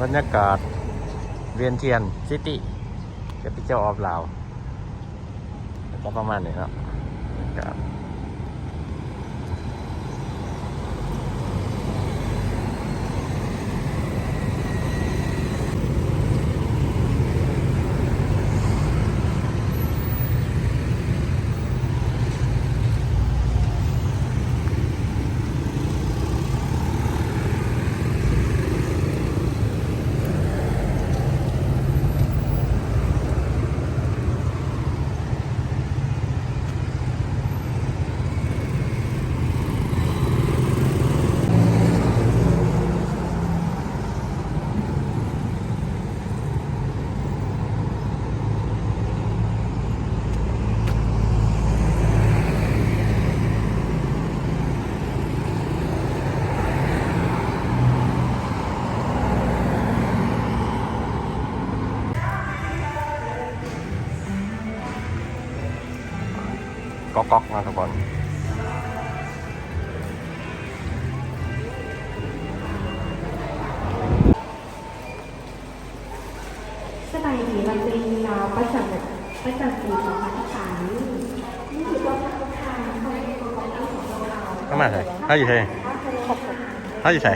ບັນຍາກາດວຽງຈັນຊິຕີ້ Capital of Laos ກໍປະມານນີ້ເນາະ ບັນຍາກາດ. ກອກໆ ເນາະທຸກຄົນ. ສະບາຍດີ ມັນເປັນລາວປະຈຳ ປະຈຳປີສອງພັນສິບສາມນີ້ ນີ້ຖືວ່າທາງທາງຂອງເຮົາ ເຮົາຢູ່ໃສ? ເຮົາຢູ່ໃສ?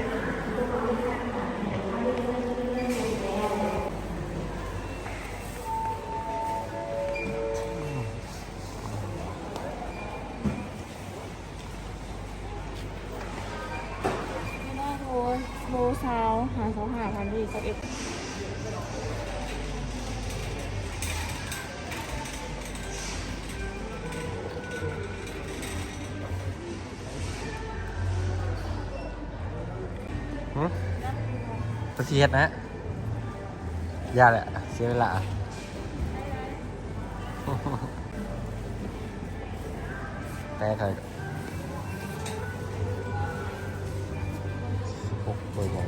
ໂທ ໂທຊາວ ຫາຊາວຫ້າພັນ ຊາວເອັດ. ຫຶ? ເພິ່ນຊິເຮັດນະ? ຢ່າແຫຼະ ເສຍເວລາ. ແປໄທ ສິບຫົກ ເປີດຫຍັງ?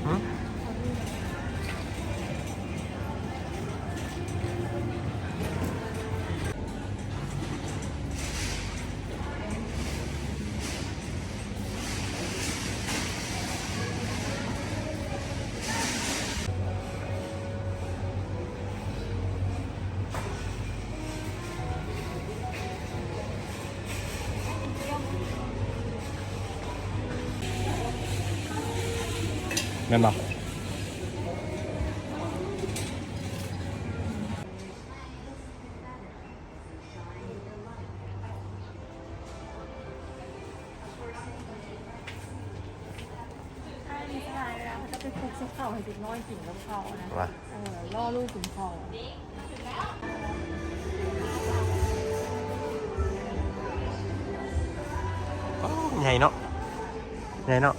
ຫຶ? ແມ່ນບໍ່? ໃຫ້ມີສະຫຼາຍເວລາເຂົາຈະໄປຄຸກໃສ່ເຂົ້າໃຫ້ເດັກນ້ອຍກິນກັບເຂົ້ານະ ວ່າ ເອີ ລໍລູກກິນເຂົ້າ. ໂອ້ ໃຫຍ່ເນາະ ໃຫຍ່ເນາະ.